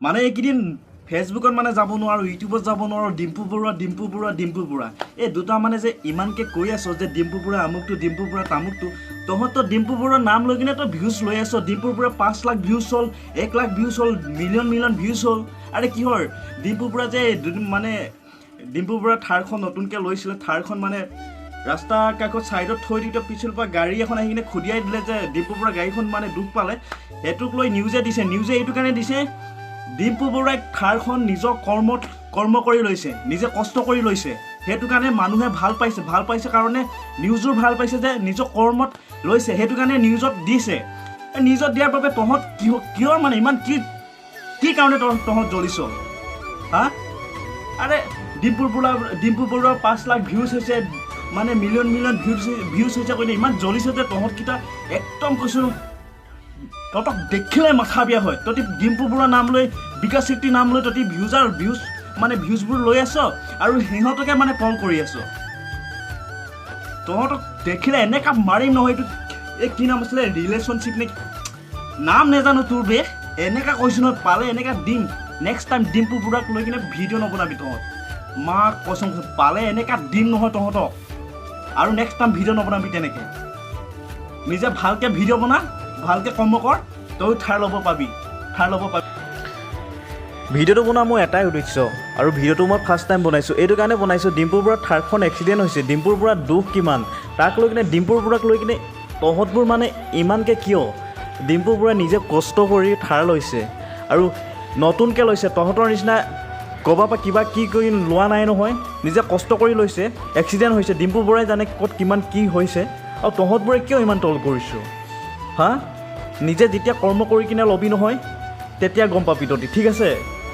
মানে এইকেইদিন ফেচবুকত মানে যাব নোৱাৰোঁ, ইউটিউবত যাব নোৱাৰোঁ। ডিম্পু বৰুৱা, ডিম্পু বৰুৱা, ডিম্পু বৰুৱা, এই দুটা মানে যে ইমানকৈ কৈ আছ যে ডিম্পু বৰুৱা আমুকটো, ডিম্পু বৰুৱা তামুকটো। তহঁত ডিম্পু বৰুৱাৰ নাম লৈ কিনে তই ভিউজ লৈ আছ। ডিম্পু বৰুৱা 5 লাখ ভিউজ হ'ল, 1 লাখ ভিউজ হ'ল, মিলিয়ন মিলিয়ন ভিউজ হ'ল। আৰে কিহৰ ডিম্পু বৰুৱা যে দুদিন মানে ডিম্পু বৰুৱা থাৰখন নতুনকৈ লৈছিলে, থাৰখন মানে ৰাস্তাৰ কাষত ছাইডত থৈ দি পিছৰ পৰা গাড়ী এখন আহি কিনে খুন্দিয়াই দিলে যে ডিম্পু বৰুৱা গাড়ীখন মানে দুখ পালে, সেইটোক লৈ নিউজে দিছে। নিউজে এইটো কাৰণে দিছে, ডিম্পু বৰুৱাই থাৰখন নিজৰ কৰ্মত কৰ্ম কৰি লৈছে, নিজে কষ্ট কৰি লৈছে। সেইটো কাৰণে মানুহে ভাল পাইছে। ভাল পাইছে কাৰণে নিউজো ভাল পাইছে যে নিজৰ কৰ্মত লৈছে, সেইটো কাৰণে নিউজত দিছে। এই নিউজত দিয়াৰ বাবে তহঁত কিয় কিয় মানে ইমান কি কি কাৰণে তহঁত জ্বলিছ? হা, আৰে ডিম্পু বৰুৱাৰ 5 লাখ ভিউজ হৈছে, মানে মিলিয়ন মিলিয়ন ভিউজ হৈছে কৈনে ইমান জ্বলিছে যে তহঁতকেইটা। একদম কৈছোঁ, তহঁতক দেখিলে মাথা বেয়া হয়। তহঁতি ডিম্পু বৰুৱাৰ নাম লৈ, বিকাশ চেত্ৰীৰ নাম লৈ তহঁতি ভিউজ মানে ভিউজবোৰ লৈ আছ আৰু সিহঁতকে মানে ট্ৰল কৰি আছ। তহঁতক দেখিলে এনেকা মাৰিম নহয়। এইটো এই কি নাম আছিলে, ৰিলেশ্যনশ্বিপ নে নাম নেজানো তোৰ বে। এনেকা কৈছোঁ নহয়, পালে এনেকা দিম। নেক্সট টাইম ডিম্পু বৰুৱাক লৈ কিনে ভিডিঅ' নবনাবি তহঁত। মাক কৈছোঁ, পালে এনেকা দিম নহয় তহঁতক। আৰু নেক্সট টাইম ভিডিঅ' নবনাবি তেনেকৈ। নিজে ভালকৈ ভিডিঅ' বনা, ভালকৈ কৰ্ম কৰ, তয়ো থাৰ ল'ব পাবি, থাৰ ল'ব পাবি। ভিডিঅ'টো বনোৱা মোৰ এটাই উদ্দেশ্য আৰু ভিডিঅ'টো মই ফাৰ্ষ্ট টাইম বনাইছোঁ, এইটো কাৰণে বনাইছোঁ। ডিম্পুৰ বৰুৱাৰ থাৰখন এক্সিডেণ্ট হৈছে, ডিম্পুৰ বৰুৱাৰ দুখ কিমান তাক লৈ কিনে, ডিম্পুৰ বৰুৱাক লৈ কিনে তহঁতবোৰ মানে ইমানকৈ কিয়? ডিম্পু বৰুৱাই নিজে কষ্ট কৰি থাৰ লৈছে আৰু নতুনকৈ লৈছে। তহঁতৰ নিচিনা ক'ৰবাৰ পৰা কিবা কি কৰি লোৱা নাই নহয়, নিজে কষ্ট কৰি লৈছে। এক্সিডেণ্ট হৈছে, ডিম্পু বৰুৱাই জানে ক'ত কিমান কি হৈছে। আৰু তহঁতবোৰে কিয় ইমান ট্ৰল কৰিছ? হা, নিজে যেতিয়া কৰ্ম কৰি কিনে ল'বি নহয়, তেতিয়া গম পাবি তহঁতি, ঠিক আছে।